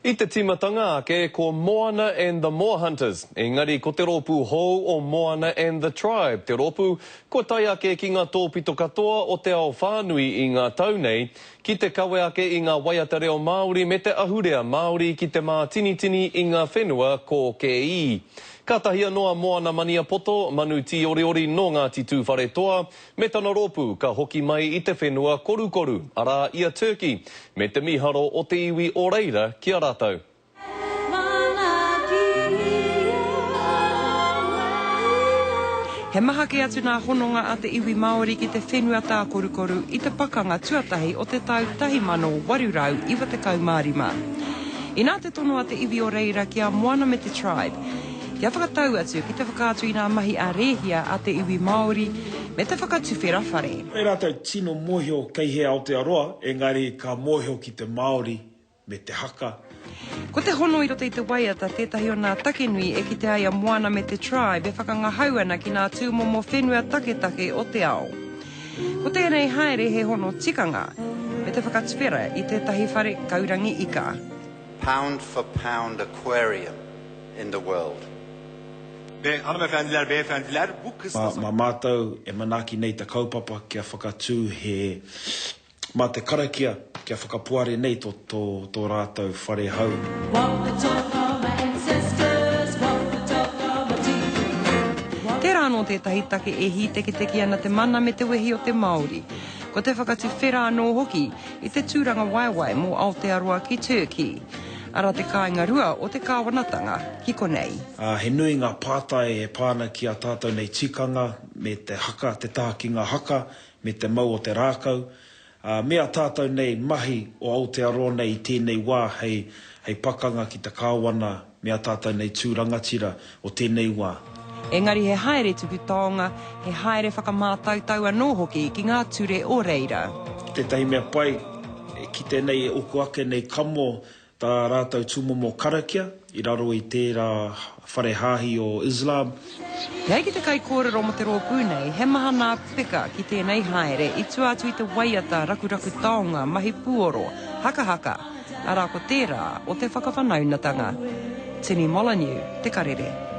I te tīmatanga ake ko Moana and the Moahunters, engari ko te rōpū hou o Moana and the Tribe te rōpū kua tae ake ki ngā tōpito katoa o te ao whānui i ngā tau nei ki te kawe ake i ngā waiata reo Māori me te ahurea Māori ki te mātinitini i ngā whenua kōkēī. Kātahi anō a Moana Maniapoto, manu tīoriori nō Ngāti Tūwharetoa, Me tana rōpū ka hoki mai i te whenua korukoru, arā, i a Turkey, me te mīharo o te iwi o reira ki a rātou. He maha kē atu nā hononga a te iwi Māori ki te whenua tākorukoru i te pakanga tuatahi o te tau 1895. Inā te tono a te iwi o reira ki a Moana me te Tribe, Kia whakatau atu ki te whakaatu i ngā mahi a Rēhia a te iwi Māori me te whakatuwhera whare. Kore rātou tino mōhio kei hea Aotearoa, engari ka mōhio ki te Māori me te haka. Ko te hono i roto i te waiata tētahi o nā take nui e kite ai a Moana me te Tribe e whakangahau ana ki nā tūmomo whenua taketake o te ao. Ko tēnei haere he hono tikanga me te whakatuwhera i tētahi whare kaurangi ika. Pound for pound aquarium in the world. Ve hanımefendiler, beyefendiler bu kıstasa... Mā mātou e manaaki nei te kaupapa kia whakatū he, mā te karakia kia whakapoare nei tō, tō, tō rātou whare hau. Walk the talk of my ancestors, walk the talk of my tīpuna. Tērā anō tētahi take e hītekiteki ana te mana me te wehi o te Māori. Ko te whakatuwhera anō hoki i te tūrangawaewae mō Aotearoa ki Turkey. Ara te kāinga rua o te kāwanatanga ki konei. Ā, he nui ngā pātai e pā ana ki ā tātou nei tikanga me te haka, te taha ki ngā haka, me te mau o te rākau, ā, me ā tātou nei mahi o Aotearoa nei i tēnei wā hei, hei pakanga ki te kāwana me ā tātou nei tū rangatira o tēnei wā. Engari he haere tuku taonga, he haere whakamātautau anō hoki ki ngā ture o reira. Tētahi mea pai, e kite nei e oku ake nei kamo tā rātou tūmomo karakia i raro i tērā whare hāhi o Islam. E ai ki te kaikōrero mō te rōpū nei, he maha nā peka ki tēnei haere i tua atu i te waiata rakuraku taonga, mahi puoro, hakahaka, arā ko tērā o te whakawhanaunatanga. Tini Molyneux, Te Karere.